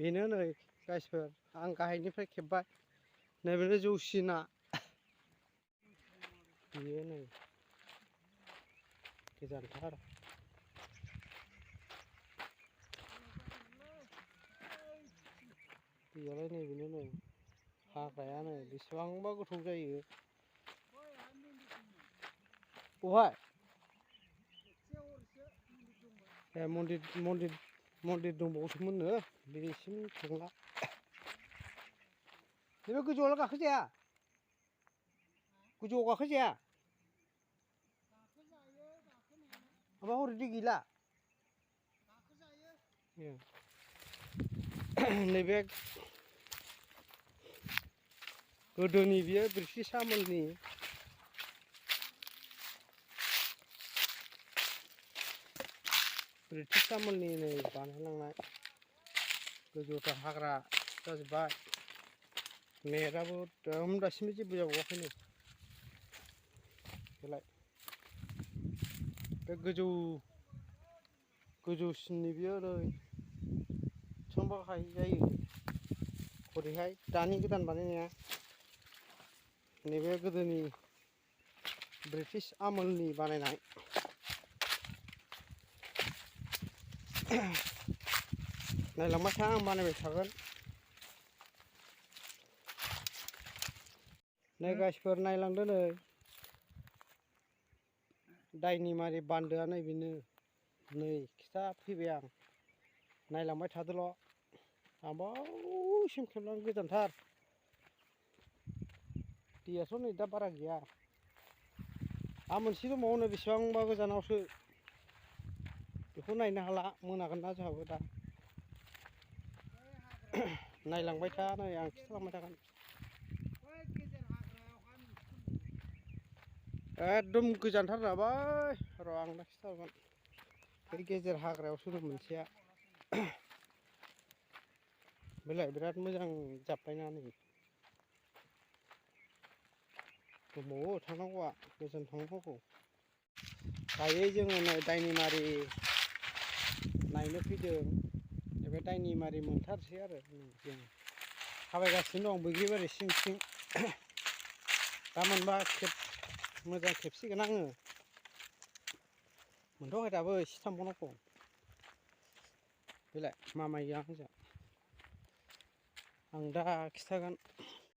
बेनो नै गाइसफोर आं गाहायनिफ्राय खेबबाय नैबेनो जौसिना बेयो नै गोजानथार दैयालाय नैबेनो नै हाग्राया नै बेसेबांबा गोथौ जायो बहाय ए मन्दिर दंबावोसोमोननो बेसिम थांला बे गोजौआवल' गाखोजाया गोजौआव गाखोजाया माबा हरै दै गैला नैबे गोदोनि बियो ब्रिटिश आमोलनि नै बानायलांनाय गोजौथार हाग्रा जाजोब्बाय नेटआबो दासिमबो जेबो जाबावाखैनो बेलाय बे गोजौसिननि बियो नै बेसेबांबा गाहाय जायो हरैहाय दानि गोदान बानायनाया नैबे गोदोनि ब्रिटिश आमोलनि बानायनाय नायलांबाय था आं बानायबाय थागोन नै गाइसफोर नायलांदो नै दायनिमारि बान्दोआ नैबेनो नै खिथा फैबाय आं नायलांबाय थादोल' आंबावसिम खेबनानै गोजानथार दैयाथ' नै दा बारा गैया आरो मोनसे दंबावो नै बेसेबांबा गोजानावसो बेखौ नायनो हाला मोनागोन ना जोंहाबो दा नायलांबाय था नै आं खिथालांबाय थागोन एकदम गोजानथार जाबाय र' आं दा खिथाहरगोन बे गेजेर हाग्रायावसो दं मोनसेया बेलाय बिराद मोजां जाबबायना नै दंबावो थांनांगौआ गोजान थांनांगौ दायो जोङो नै दायनिमारि नायनो फैदों बे दायनिमारि मोनथारसै आरो जों थाबायगासिनो दं बैग्रिबारि सिं सिं दा मोनबा मोजां खेबसिगोन आङो मोनथ'वाखै दाबो एसे थांबावनांगौ बेलाय मा गैया आंजों आं दा खिथागोन